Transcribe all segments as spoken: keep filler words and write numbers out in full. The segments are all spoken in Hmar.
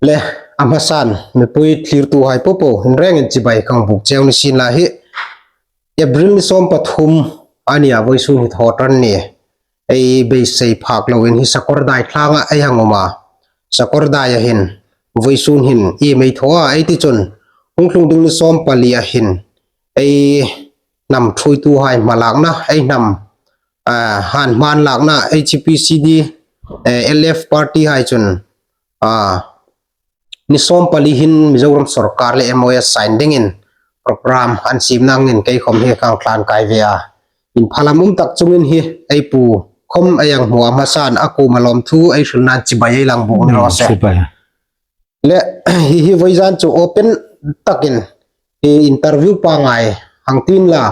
Le, a hmasan, mipui thlirtuhai popo, inrengin chibai ka hung buk cheu ni sien la hi. April ni sawm pathum a nia, vawisun hi thaw ṭan ni. Ei beisei phak loin hi Sakawrdai thlanga ei hang um a. Sakawrdai a hin, vawisun hin iem ei thaw a, ei ti chun, hung tlung ding ni sawm pali a hin, ei hnam ṭhuoituhai hmalakna, ei hnam, ah, han hmanlakna, H P C D, eh, L F party hai chun, ah, ni sawm pali hin Mizoram sawrkar le M O S sign dingin program an siem nangin kei khawm hi ka hang tlan kai ve a. Inphalam um tak chungin hi ei pu khawm ei hang hmu a, hmasan a kuoma lawmthu ei hril nan chibai ei la hang buk ni raw se. Chibai. Le, hi hi vawizan chu open takin hi interview pangngai hang ti inla,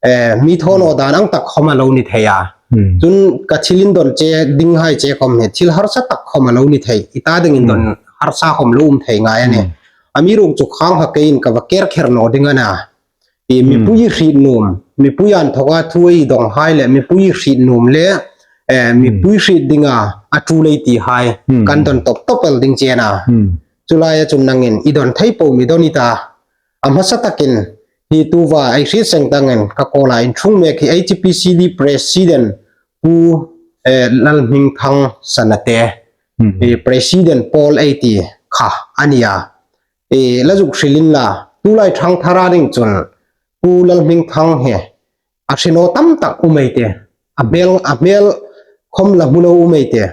eh, mi thaw naw dan ang tak khawm a lo ni thei a. Hmm. Chun ka thil indon che dinghai che khawm hi thil harsa tak khawm a lo ni thei. I ta dingin don harsa khawm lo um thei ngai a nih. Hmm. Amiruokchu khang ha keiin ka va ker kher naw ding a na. I mipui hriet nuom, mipui an thoka thu ei dawnghai le, mipui hriet nuom le, eh, mipui hriet dinga a ṭul ei tihai, kan don tawp tawp el ding che a na. Hmm. Chu laia chun nangin i don thei po mi don i ta. A hmasa takin hi tuta ei hriet seng dingin ka kawla inthung mek hi H P C D President Pu, eh, Lalhmingthang Sanate, Hmm. eh, President Pawl ei ti kha a nia. Eh, la zuk hril inla, tulai thangthara ding chun Pu Lalhmingthang hi a hre naw tam tak um ei tih. A hmel, a hmel khawm la hmu lo um ei tih.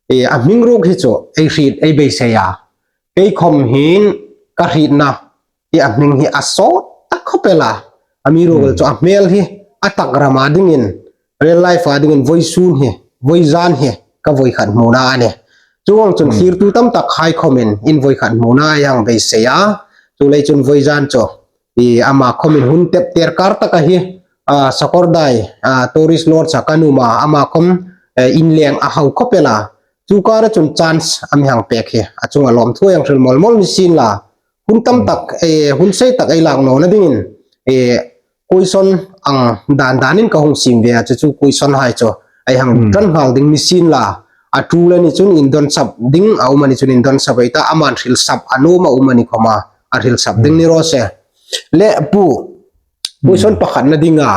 Eh, a hming ruok hi chu ei hriet ei beisei a. Kei khawm hin ka hrietna hi a hming hi a sawt tak khawp el a. Amiruokchu a hmel hi a tak rama dingin, real life a dingin vawisun hi, vawizan hi ka vawikhat hmuna a nih. Chuong chun thlirtu tam tak hai khawmin in vawikhat hmuna ei hang beisei a. Chuleiin chun vawizan chu i ama khawmin hun tep ter kar taka hi, a, Sakawrdai, a, Tourist Lodge-a kan um a, ama khawm, eh, inleng a hau khawp el a. Chu kara chun chance a mi hang pek hi a chunga lawmthu ei hang hril mawl mawl ni sien la. Hun tam tak, eh, hun sei tak ei lak nawna dingin, eh, question ang dan danin ka hung siem ve a, chu chu question hai chu ei hang ṭan nghal ding ni sien la. A ṭul a ni chun indon sap ding a um a ni chun indon sap ei ta, aman hril sap a nuom a um a ni khawma a hril sap ding ni raw se. Le Pu, question pakhatna dinga,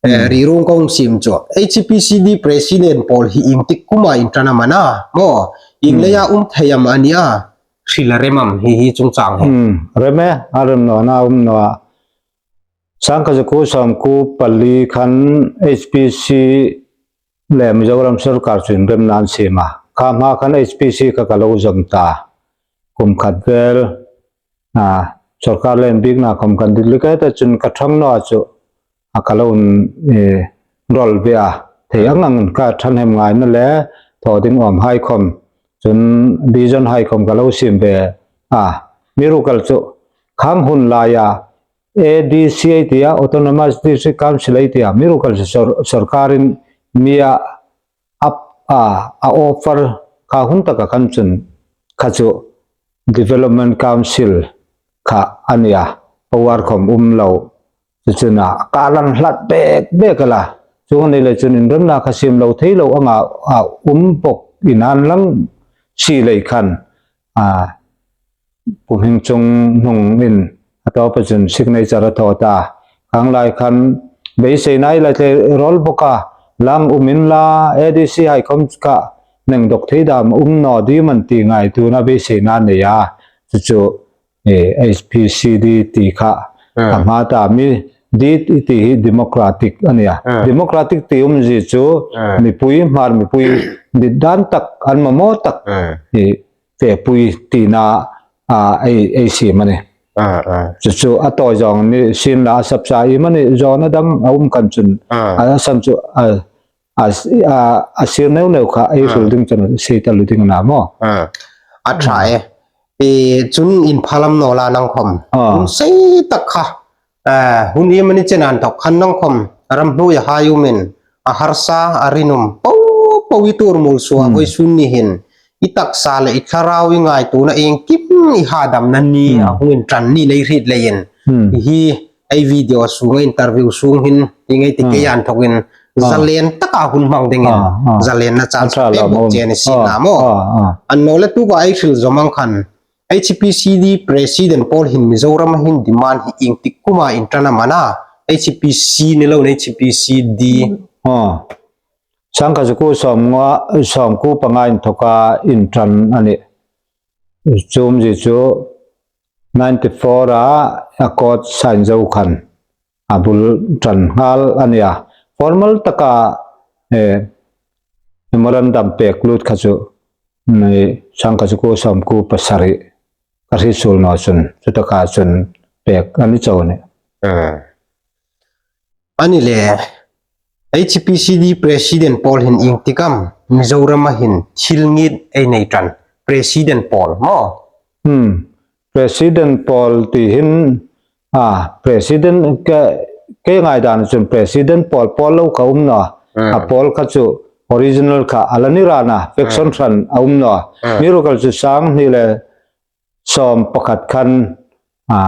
eh, rirung ka hung siem chu. H P C D President Pawl hi ieng tik kuma inṭan am a na, maw? Ieng leia um thei am a nia? Hril a rem am hi hi chungchang hi? Hmm, rem e, a rem nawna um naw a. Sangkhat zakuo sawmkuo pali khan H P C le Mizoram sawrkar chu inremna an siem a. Kha hma khan H P C kha ka lo zawm ta. Kum khat vel, a, sawrkar le inbiekna khawm kan dit lik a, ta chun ka ṭhang naw a chu, a ka lo, eh, rawl ve a. Thei ang angin ka ṭhahnemngaina le thaw ding awm hai khawm, chun vision hai khawm ka lo siem ve a. Amiruokchu khang hun laia A D C ei ti a, Autonomous District Council ei ti a, amiruokchu sawr-, sawrkarin mi a, a, a, a offer kha hun taka khan chun kha chu Development Council kha a nia, power khawm um lo. Chu chun a ka lan hlat bek bek a la. Chuong a ni le chun inremna kha siem lo thei lo anga a um bawk inang lang si lei khan, a, Pu Hmingchunghnungin a tawpa chun signature a thaw ta. Khang lai khan beiseina ei la tlai rawl bawk a, lang um inla, A D C hai khawm kha neng dawk thei dam um naw ding am an ti ngaituona beiseina nei a. Chu chu, eh, H P C D ti kha a hma ta mi, D ti hi democratic a nia. Democratic ti umzie chu mipui, Hmar mipui dit dan tak, an mamaw tak, eh, fepui tina, a, ei, ei siem a nih. Chu chu a tawi zawng ni sien la, a sap sa iem a ni zawna dang a um khan chun, a san chu, a, a, a, a sir neu neu kha ei hril ding chun sei taluo ding a na maw. A ṭha e. E, chun inphalam naw la nang khawm. Hun sei tak kha. Eh, hun iem a ni chen an thawk khan nang khawm, ramhnuoia hai umin, a harsa, a rinum po po i tuor mul suo vawisun ni hin, i taksa le i thlarau i ngaituona iengkim i hadamna ni a hung inṭan ni nei hriet leiin. Hi ei video sunga interview sung hin, hi ngei ti kei an thokin, zalen taka hun hmang dingin, zalenna chance pek bawk che ni si na maw. Annawleh tuta ei hril zawm ang khan, H P C D President pawl hin Mizoram a hin demand hi ieng tik kuma inṭan am a na? H P C ni lo, H P C D. Aw. Sangkhat zakuo sawmnga, sawmkuo panga inthoka inṭan a nih. Chu umzie chu ninety-four a Accord sign zo khan a bul ṭan nghal a nih a. Formal taka, eh, memorandum pek lut kha chu, mm, sangkhat zakuo sawmkuo pasari ka hriet suol naw chun, chutaka chun pek a ni chau a nih. Hmm. A ni le, H P C D President pawl hin ieng tik am Mizoram a hin thil ngit ei nei ṭan, President pawl maw? Hmm. President pawl ti hin, a, President ke, ke ngaidan chun President pawl, pawl lo kha um naw. Hmm. A pawl kha chu original kha a la ni rana, faction Hmm. hran a um naw. Hmm. Amiruokchu sanghni le sawmpakhat khan, a,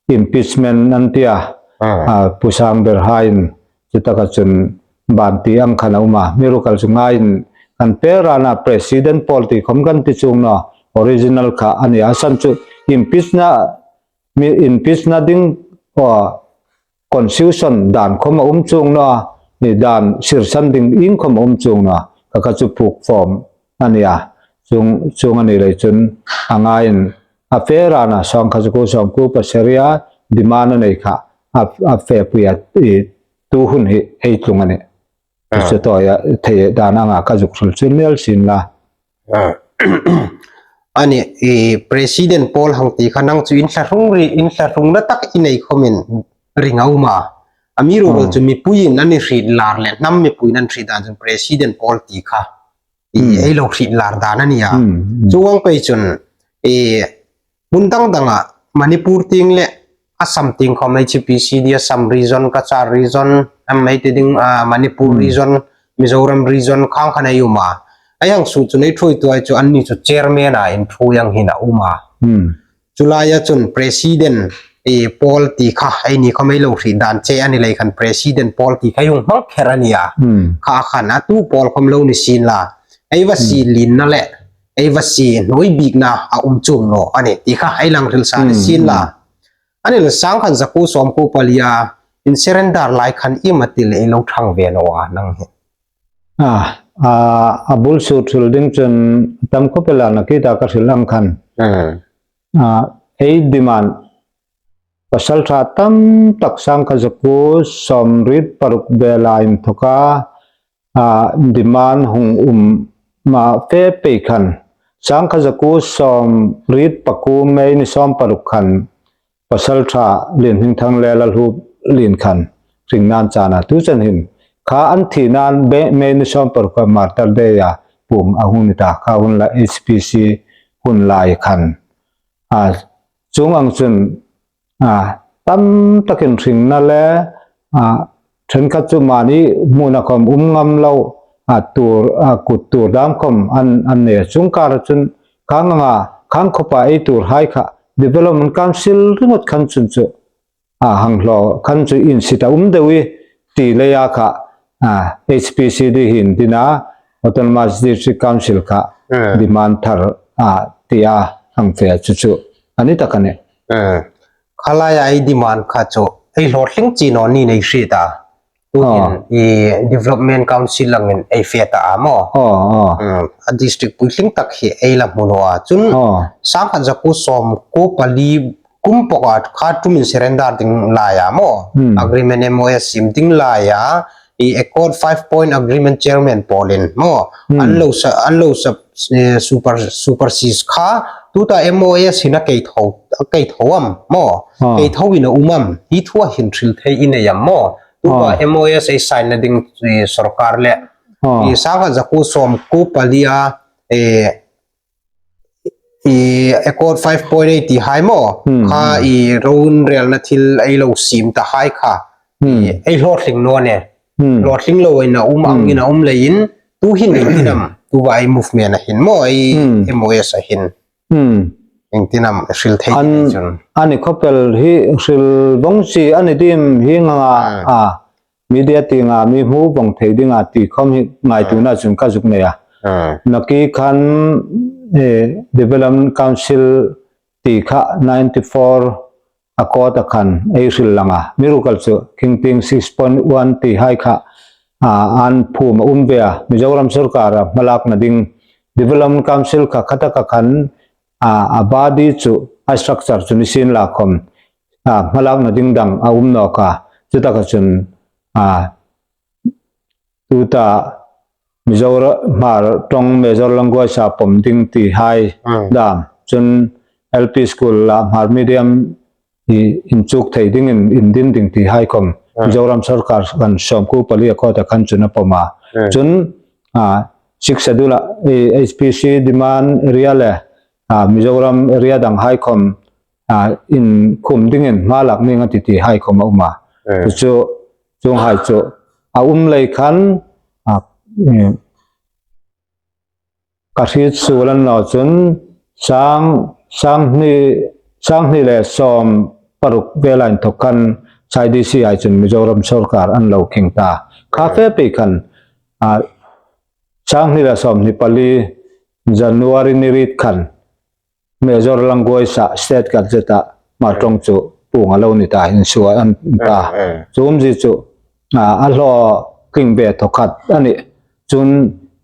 impeachment an ti a, Ah. a, Pu Sangberhai'n chutaka chun ban ti ang khan a um a. Amiruokchu ngaiin kan pe rana President pawl ti khom kan ti chuong naw, original kha a nih a. A san chu impeach-na, mi impeach-na ding, aw, constitution dan khom a um chuong naw, ni dan sirsan ding ieng khom a um chuong naw, kha kha chu puk fawm a nih a. Chuong, chuong a ni lei chun a ngaiin a fe rana sawmkhat zakuo sawmkuo pasari a demand a nei kha a, a fepui a, i, tu hun hi ei tlung a nih. Ah. Chu tawi a thei dan anga ka zuk hril chu mial sin la. Ah. A nih, i, President pawl hang ti kha nang chu inthlahrung ri, inthlahrungna tak i nei khomin ring a um a. Amiruokchu Oh. mipuiin an hriet lar le, hnam mipuiin an hriet dan chun President pawl ti kha i Hmm. ei lo hriet lar dan a nih a. Hmm, hmm. Chuong ang pei chun, i, hmun dang danga Manipur tieng le Assam tieng khom H P C D, Assam region, Cachar region, am ei ti ding, a, Manipur Hmm. region, Mizoram region khang khan ei um a. Ei hang sut chun ei thuoitu hai chu anni chu chairman-a inthuoi ang hin a um a. Hmm. Chu laia chun President, i, pawl ti kha eini khom ei lo hriet dan che a ni lei khan President pawl ti kha hung hmang kher a nih a. Hmm. Kha khan a tu pawl khom lo ni sien la. Ei va Hmm. sie lienna le, ei va sie hnuoi bikna a um chuong naw a nih ti kha ei lang hril sa ni Hmm, sien la. hmm. A ni le sangkhat zakuo sawmkuo palia insurrender lai khan iem a ti le ei lo thang ve naw a nang hi. Ah, ah, a bul sut hril ding chun tam khawp el a, nakie ta ka hril ang khan. Hmm. Ah, ei demand pasalṭha tam tak sangkhat zakuo sawmriet paruk vela inthoka, ah, demand hung um ma fe pei khan. Sangkhat zakuo sawmriet pakuo May ni sawm paruk khan pasalṭha Lienhmingthang le Lalhuplien khan hringna an chan a. Tu chen hin kha an thi nan be, May ni sawm paruk kha Martyr Day-a puong a hung ni ta. Kha hun la H P C hun lai khan. A, chuong ang chun, a, tam takin hringna le, a, ṭhenkhat chu mani hmuna khom um ngam lo, a, tuor, a, kut tuor dam khom an, an nei. Chuong kara chun khang anga, khang khawpa ei tuor hai kha Development Council ringawt khan chun chu, a, hang hlaw khan chu insit a um deu i ti leia kha, a, H P C D hin tina Autonomous District Council kha Hmm. demand thar, a, tia hang fe chu chu a ni tak a nih. Hmm. Kha laia ei demand kha chu ei hlawtling chie naw ni nei hriet a. Tu hin Oh. i Development Council langin ei fe ta a maw. Oh, oh. Hmm. A district puitling tak hi ei la hmu naw a. Chun Oh. sangkhat zakuo sawmkuo pali kum pawka kha tumin surrender ding laia maw. Hmm. Agreement M O S siem ding laia, i Accord five point agreement chairman pawlin maw. Hmm. An lo sa, an lo sa, eh, super, supersede kha, tuta M O S hin a kei tho, a kei tho am maw. Ah. Kei tho in a um am. Hi thua hin hril thei i nei am maw. Tuta Ah. M O S ei sign-na ding, eh, sawrkar le. Ah. I sangkhat zakuo sawmkuo palia, eh, i Accord five point eight ti hai maw. Hmm, Kha hmm. i ro inrelna thil ei lo siem ta hai kha. Hmm. I ei hlawtling naw nih. Hmm. Hlawtling loin a um ang Hmm. in a um leiin. Tu hin ieng tin am. Tuta ei movement-a hin maw ei Hmm. M O S-a hin. Hmm. Ieng tin am hril thei An, chun. a ni khawp el hi hril vong si a ni dim hi nga nga. Ah. A. Media tienga mi hmu vong thei dinga ti khom hi ngaituona Ah. chun ka zuk nei a. Ah. Nakie khan, eh, Development Council ti kha ninety-four a kawta khan ei hril lang a. Amiruokchu khingtieng six point one ti hai kha, a, an phum a um ve a. Mizoram sawrkar a hmalakna ding Development Council kha khataka khan, a, a body chu, a structure chu ni sien la khom, a, hmalakna ding dang a um nawk a. Chutaka chun, a, tuta Mizoram Hmar ṭawng major language-a pawm ding ti hai dam. Chun L P school-a Hmar medium hi inchuk thei dingin indin ding ti hai khom Mizoram sawrkar khan sawmkuo pali a kawta khan chun a pawm a. Chun, a, Sixth Schedule-a, i, H P C demand area le, a, Mizoram area dang hai khom, a, inkhum dingin hmalak ning a ti ti hai khom a um a. Chu, chuonghai chu a um lei khan, a, i, ka hriet suol a ni naw chun sang, sanghni, sanghni le sawmparuk vela inthok khan S I D C hai chun Mizoram sawrkar an lo khing ta. Kha fe pei khan, a, sanghni le sawmhni pali January ni riet khan major language-a state gazette-a Hmar ṭawng chu puong a lo ni ta, insuo a ni ta. Chu umzie chu, a, a hlaw tling ve thawkhat a nih. Chun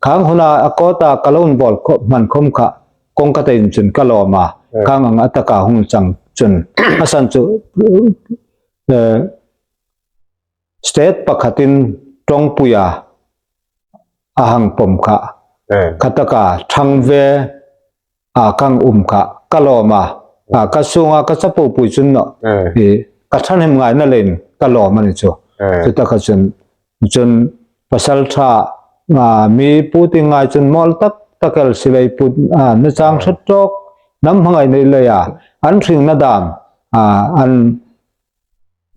khang huna a kawta ka lo inbawl kho-, hman khom kha kawng ka tei chun ka lawm a. Khang ang a taka hung chang chun. A san chu, eh, state pakhatin ṭawngpuia a hang pawm kha. Khataka ṭhang ve a kang um kha ka lawm a. A, ka sunga ka chapopui chun naw. I, ka ṭhahnem ngaina leiin ka lawm a ni chu. Chutaka chun, chun pasalṭha, a, mi puting ngai chun mawl tak tak el silai put, a, na chang hret tawk, nam hmangai nei leia, an hringna dam, a, an,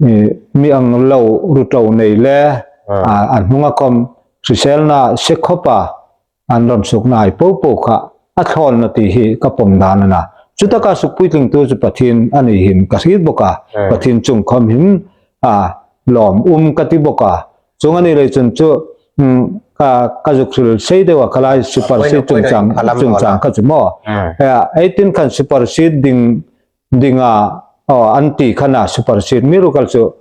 i, mi ang lo ru ṭo nei le, a, an hnunga khom hriselna se khawpa, an ram sukna hai popo kha a thlawlna ti hi ka pawm dan a na. Chutaka sukpuitlingtu chu Pathien a ni hin ka hriet bawk a. Pathien chung khom hin, a, lawm um ka ti bawk a. Chuong a ni lei chun chu, um, ka, ka zuk hril sei deu a, kha lai supersede chungchang, chungchang kha chu maw. Eh, eighteen khan supersede ding, dinga, aw, an ti khan a supersede mi rukhal chu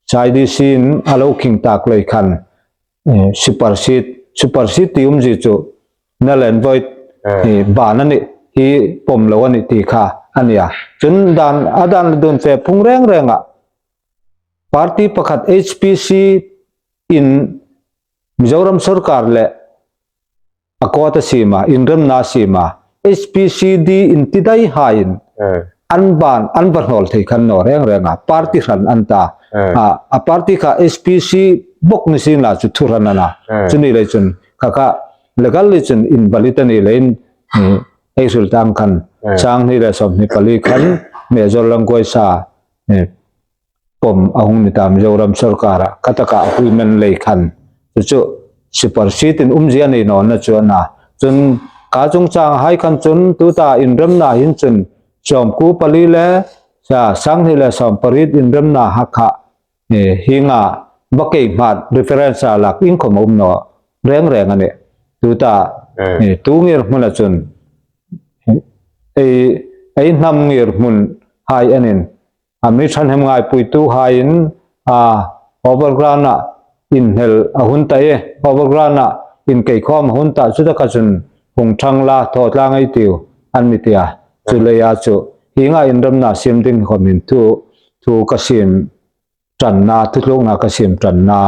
S I D C-in a lo khing tak lei khan, eh, supersede, supersede ti umzie chu null and void, eh, ban a nih, hi pawm lo a nih ti kha a ni a. Chun dan, a dan le dun fe phung reng reng a. Party pakhat H P C in Mizoram sawrkar le a kawta siem a, inremna siem a, H P C D in ti dai haiin, an ban, an va hnawl thei khan naw reng reng a, party hran an ta. A, a party kha H P C bawk ni sien la chu thu hran a na. Chu ni lei chun kha kha legally chun invalid a ni leiin, eh, ei hril tang khan, sanghni le sawmhni pali khan major language-a, eh, pawm a hung ni ta Mizoram sawrkara, khataka a hui men lei khan. Chu chu supersede-in umzie a ni naw na chu a na. Chun kha chungchang hai khan chun tuta inremna hin chun sawmkuo pali le, sa, sanghni le sawmpariet inremna ha kha, eh, hienga va kei hma reference-a lak ieng khom a um naw reng reng a nih. Tuta, eh, tu ngirhmuna chun, ei, ei hnam ngirhmun hai a nih. A, mi ṭhahnem ngaipuitu haiin, a, overground-a inhnel a hun ta e, overground-a inkei khawm a hun ta, chutaka chun hung ṭhang la, thaw tlang ei tiu, an mi ti a. Chu leia chu, hienga inremna siem ding khom hin thu, thu ka siem ṭanna, thutlukna ka siem ṭanna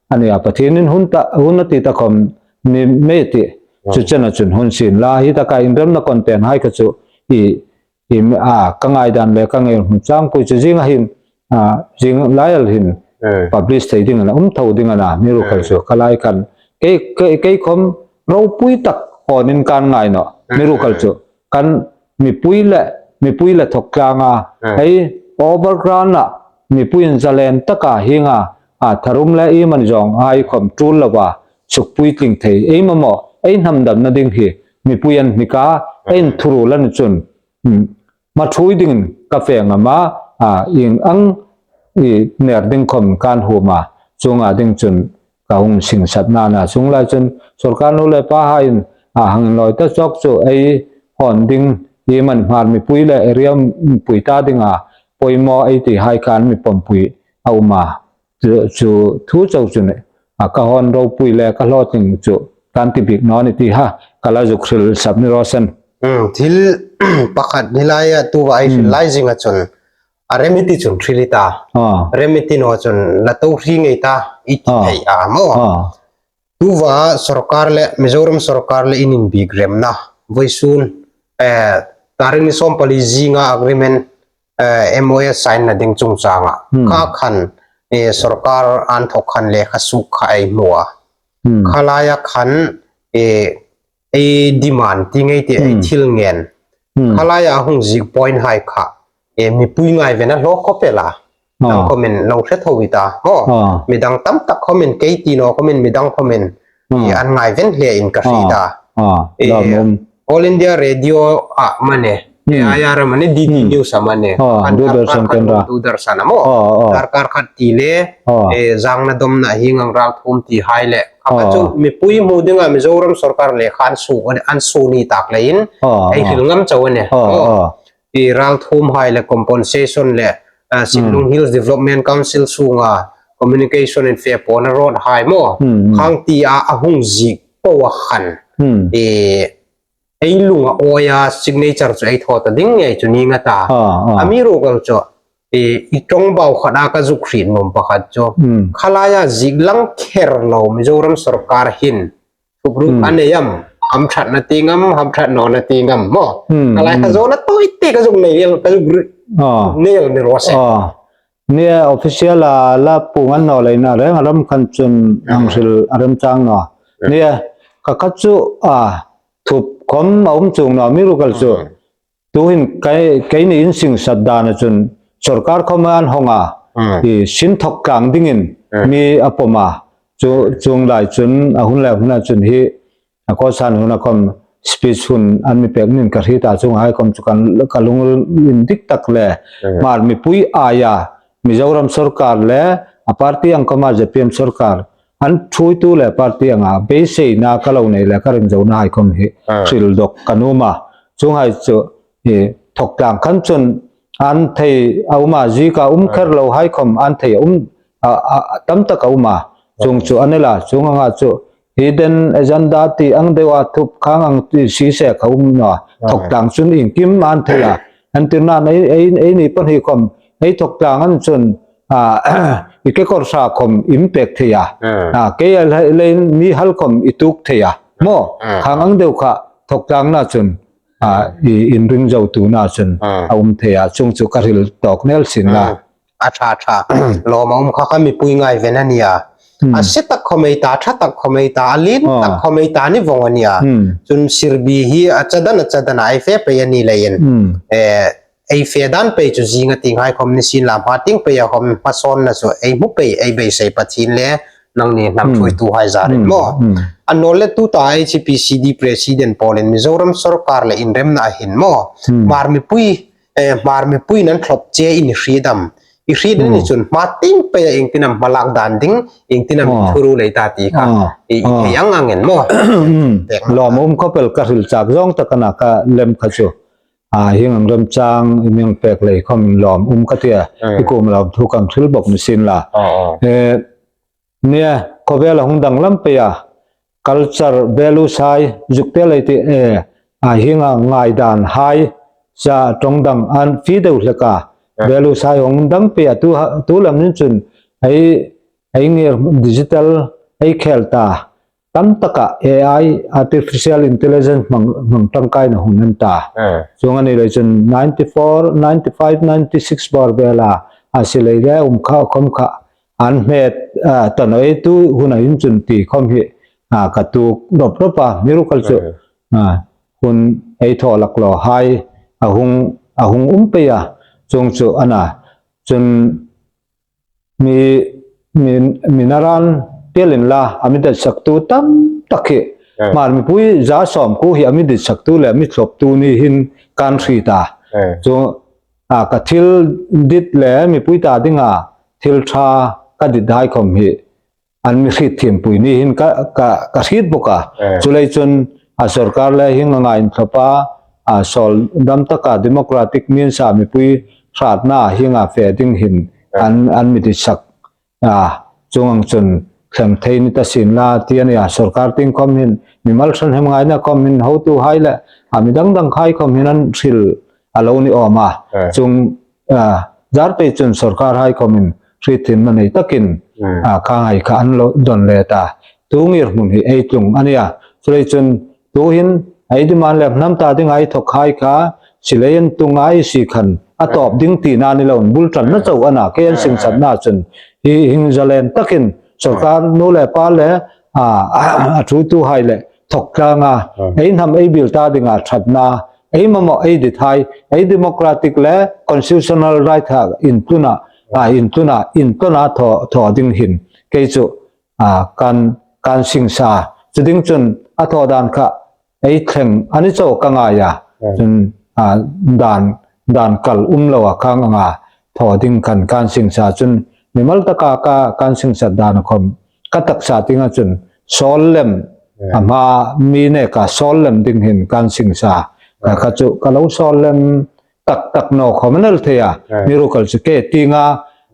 a ni a. Pathienin hun ta, hun a ti ta khom ni mei ti. Chu chena chun hun sien la, hi taka inremna content hai kha chu i, i, a, ka ngaidan le ka ngirhmun changpui chu zinga hin, a, zing lai el hin publish thei ding a na, um tho ding a na, mi rukhal chu kha lai khan. Kei, kei, kei khom ropui tak hawnin kan ngai naw, mi rukhal chu. Kan mipui le, mipui le thawk tlanga, ei overground-a mipuiin zalen taka hienga, a, tharum le iemani zawng hai khom tul lova sukpuitling thei, ei mamaw, ei hnam damna ding hi mipui an hnik a, ei inthurul a ni chun, um, ma ṭhuoi dingin ka fe ngam a, a, ieng ang i ner ding khom kan huom a, chuonga ding chun ka hung singsatna a na. Chuong lai chun sawrkar nu le pa haiin, a, hang inlawi ta chawk chu ei hawn ding, hi man Hmar mipui le area mipui ta dinga poimaw ei ti hai khan mi pawmpui a um a. Chu, chu thu chau chu ni a, ka hon ropui le ka hlawtling chu kan ti bik naw ni ti ha, ka la zuk hril sap ni raw se. Hmm, thil pakhat ni laia tu va ei hril lai zinga chun a rem i ti chun hril i ta. Ah. Rem i ti naw chun la to hri ngei ta i ti thei a maw. Ah. Tuva sorkar le Mizoram sorkar le in inbiek remna vawisun, eh, tarik ni sawmpali zinga agreement, eh, M O S sign na ding chungchanga. Hmm. Kha khan, eh, sorkar an thawk khan lekha suk kha ei hmu a. Hmm. Kha laia khan, eh, ei demand ti ngei ti ei thil ngen. Hmm. Kha laia a hung ziek point hai kha, eh, mipui ngaiven a hlaw khawp el a. Ah. Dang khawmin lo hre tho i ta. Aw, ah, midang tam tak khawmin kei ti naw khawmin midang khawmin, hmm, eh, an ngaiven hle in ka hriet a. Ah. Eh, lawmum. All India Radio a mani. Hmm. Eh, I R a mani, D D News a mani. Ah, an Doordarshan kar kar khat Kendra. Doordarshan a maw. Ah, ah. Kar kar khat ti le, ah, eh, zangna dawmna hi ngang ral thum ti hai le. Kha kha chu mipui hmu dinga Mizoram sorkar lekha an suo, an suo ni tak leiin. Ah, ei hril ngam chau a ni. Ah, ah. I ral thum hai le compensation le, ah, Sinlung Hills Development Council sunga communication in fe pawna road hai maw. Hmm, hmm. Khang ti a, a hung ziek po a khan. Hmm. I ei lunga awia signature chu ei thaw ta ding ngei chu ni nga ta. Ah, ah. Amiruokchu, i, i ṭawngbau khat a ka zuk hriet nuom pakhat chu. Hmm. Kha laia ziek lang kher lo Mizoram sorkar hin. Thup ruk a nei am, hamṭhatna ti ngam, hamṭhat nawna ti ngam maw. Hmm, kha lai kha zawna tawi te ka zuk nei el, ka zuk ri-, ah, nei el ni raw se. Ah. Nia official a la pung an naw leiin a reng a rem khan chun ang hril a remchang naw. Nia kha kha chu, ah, thup khawm a um chuong naw, amiruokchu. Hmm. Tuhin kei, keini in singsat dana chun sorkar khawma an hawng a, i sin thawk tlang dingin mi a pawm a. Chu, chuong lai chun a hun le huna chun hi, a kawsan huna khawm speech hun an mi pek nin ka hriet a, chuong hai khawm chu kan, ka lung indik tak le. Hmar mipui aia Mizoram sorkar le a party ang khawma Z P M sorkar an ṭhuoitu le party anga beiseina ka lo nei le ka ring zona hai khawm hi hril dawk ka nuom a. Chuong hai chu, i, thawk tlang khan chun an thei a um a, zieka um kher lo hai khawm an thei a um, a, a, a tam tak a um a. Chuong chu a ni la, chuong anga chu hidden agenda ti ang deu a, thup khang ang ti si se ka um naw. Thawk tlang chun iengkim an thei a. An tirna ei, ei, eini pawn hi khawm ei thawk tlang an chun, a, i kekawr hra khawm in pek thei a. A, kei a le, le mi hal khawm i tuok thei a. Maw, khang ang deu kha thawk tlangna chun, a, i, inring zo tuna chun a um thei a. Chuong chu ka hril tawk nel sin la. A ṭha ṭha. Lawm a um kha kha mipui ngaiven a nia. A se tak khawm ei ta, ṭha tak khawm ei ta, a lien tak khawm ei ta ni vawng a nia. Chun Sirbi hi a chadan a chadan a ei fe pei a ni leiin. Eh, ei fe dan pei chu zinga tieng hai khawm ni sien la, hma tieng pei a khawm hmasawnna chu ei hmu pei, ei beisei Pathien le nangni hnam ṭhuoitu hai zarin maw. A naw le tuta H P C D President pawlin Mizoram sorkar le inremna a hin maw. Hmar mipui, eh, Hmar mipuiin an thlop che i ni hriet am. I hriet ni chun hma tieng pei a iengtin am hmalak dan ding, iengtin am thuru lei ta ti kha. I, i thei ang angin maw. Lawm um khawp el, ka hril chak zawng tak a na, ka lem kha chu. A, hieng ang remchang i mi hang pek lei khawm lawm um ka tia. I kuoma lawmthu kan hril bawk ni sien la. Eh, nia, khawvel a hung danglam pei a. Culture values hai, zuk tel ei ti, eh, a hienga ngaidan hai, cha ṭawng dang an fie deu hlek a. Values hai hung dang pei a, tu ha, tu lam nin chun ei, ei ngir digital ei khel ta. Tam taka A I, artificial intelligence hmang, hmang ṭangkaina hun an ta. Chuong a ni lei chun ninety-four, ninety-five, ninety-six bawr vela a si lei le um kha khawm kha an hmet, a, ta naw ei tu huna hin chun ti khawm hi, a, ka tuok rawp rawp a, mi rukhal chu, a, hun ei thaw lak law hai a hung, a hung um pei a, chuong chu a na. Chun mi, mi, mi naran tel inla, a mi detsaktu tam tak hi. Hmar mipui za sawm kuo hi a mi detsaktu le mi thloptu ni hin kan hriet a. Chu, a, ka thil dit le mipui ta dinga thil ṭha ka dit hai khawm hi an mi hriet thiempui ni hin ka, ka, ka hriet bawk a. Chu lei chun a sorkar le hieng anga inthlop a, a, sawl dam taka democratic means-a mipui hratna hienga fe ding hin an, an mi ditsak, a, chuong ang chun thleng thei ni ta sien la ti a nih a, sawrkar tieng khawm hin, mimal ṭhahnemngaina khawm hin hotuhai le, a, mi dang dang hai khawm hin an hril a lo ni awm a. Chuong, a, zar pei chun sawrkar hai khawm hin hriet thiemna nei takin, a, kha ngai kha an lo don le ta. Tu ngirhmun hi ei tlung a nih a. Chuleiin chun tuhin ei demand le hnam ta dinga ei thawk hai kha, sileiin tu ngai si khan a tawp ding tina ni loin bul ṭanna chau a na, kei an singsatna chun hi hing zalen takin sawrkar nu le pa le, a, a, a ṭhuoituhai le thawk tlanga ei hnam ei biel ta dinga ṭhatna, ei mamaw ei dit hai, ei democratic le constitutional right-a intluna, a, intluna, intluna thaw, thaw ding hin kei chu, a, kan, kan singsa. Chu ding chun a thaw dan kha ei thleng a ni chau ka ngai a. Chun, a, dan, dan kal um loa kha anga thaw ding khan kan singsa chun mimal taka ka, kan singsat dan khawm ka taksa tienga chun sawl lem, a hma mi neka sawl lem ding hin kan singsa. Ka, ka chu ka lo sawl lem tak tak naw khawm a ni el thei a. Mi ruok kal chu kei tienga,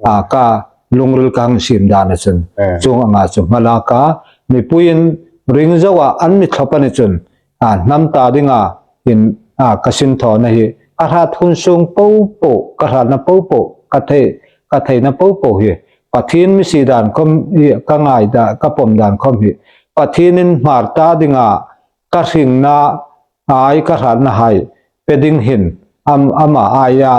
a, ka lungril ka hang siem dan a chun. Chuong anga chu hma laka mipuiin ring zoa an mi thlop a ni chun, a, hnam ta dinga hin, a, ka sinthawna hi ka hrat hun sung po po, ka hratna po po, ka thei, ka theina po po hi Pathien mi si dan khawm hi ka ngai dan, ka pawm dan khawm hi Pathienin Hmar ta dinga ka hringna ai ka hratna hai pe ding hin am, ama aia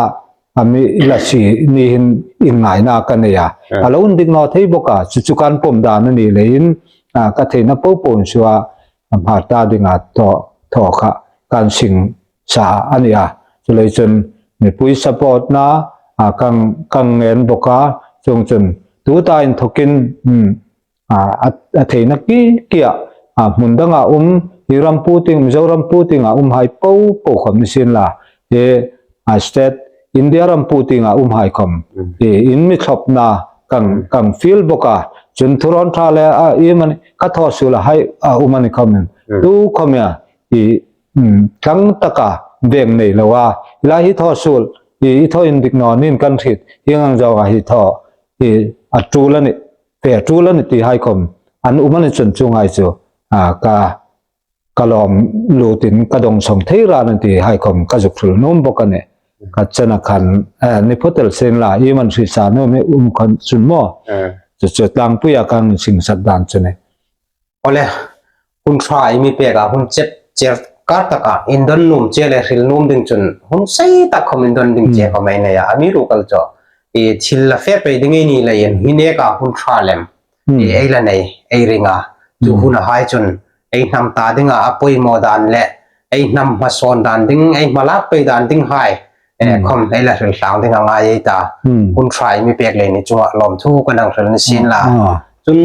a mi la si ni hin inngaina ka nei a. A lo indik naw thei bawk a, chu chu kan pawm dan a ni leiin, a, ka theina po po insuo a, a, Hmar ta dinga thaw, thaw kha kan singsa a nih a. Chuleiin chun mipui support-na, a, kan, kan ngen bawk a, chuong chun tuta inthawkin, um, a, a, a theina ki, kia, a, hmun danga um, hi ram pu tieng, Mizoram pu tienga um hai po po khawm ni sien la, hi, a, state India ram pu tienga um hai khawm, hi, in mi thlopna kan, kan feel bawk a. Chun thurawn ṭha le, a, i mani, ka thaw suol a hai, a, um a ni khawmin. Tu khawm a, hi, um, tlang taka veng nei loa, hi lai hi thaw suol, hi, i thaw indik naw nin kan hriet, hieng ang zoa hi thaw, hi, a ṭul a nih, fe ṭul a nih ti hai khawm an um a ni chun chuong hai chu, a, ka, ka lawm lutin ka dawngsawng thei ran a ti hai khawm ka zuk hril nuom bawk a nih. Ka chena khan, a, ni phawt el sien la, i man hrietsa nuom hi um khan chun maw. Chu chu tlangpuia kan singsat dan chu a nih. Awle, hun ṭha i mi pek a, hun chep cher kar taka indon nuom che le hril nuom ding chun hun sei tak khawm indon ding che khawm ei nei a, a mi ruok kal chu. I thil la fe pei ding ei ni leiin hi neka hun ṭha lem. I ei la nei, ei ring a. Chu huna hai chun ei hnam ta dinga a poimaw dan le ei hnam hmasawn dan ding, ei hmalak pei dan ding hai, eh, khawm ei la hril tlang ding a ngai ei ta. Hun ṭha i mi pek lei ni chunga lawmthu kan hang hril ni sien la. Chun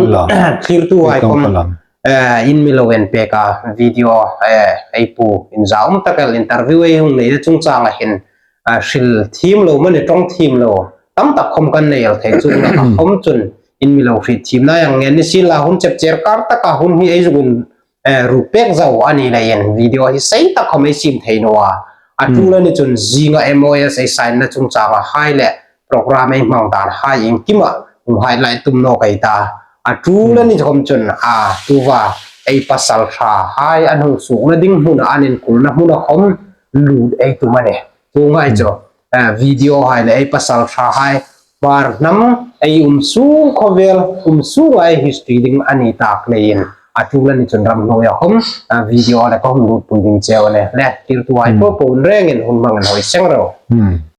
thlirtu hai khawm, eh, in mi lo en pek a, video, eh, ei pu inzaum tak el interview ei hung neina chungchanga hin, a, hril thiem lo mani ṭawng thiem lo tam tak khawm kan nei el thei, chuong laka khawm chun in mi lo hriet thiemna ei hang ngen ni sien la, hun chep cher kar taka hun hi ei zuk in, eh, ruk pek zo a ni leiin video hi sei tak khawm ei siem thei naw a. A ṭul a ni chun zinga M O S ei sign-na chungchanga hai le program ei hmang dan hai iengkima hung highlight tum nawk ei ta. A ṭul a ni khawm chun, a, tuta ei pasalṭha hai an hung suokna ding hmuna, an inkulna hmuna khawm lut ei tum a nih. Chuong hai chu, a, video hai le ei pasalṭha hai Hmar hnam ei um sung khawvel, um sunga ei history ding a ni tak leiin a ṭul a ni chun ramhnuoia khawm, a, video le ka hung lutpui ding cheu a nih. Le, thlirtu hai po po rengin hun hmangin hoi seng ro.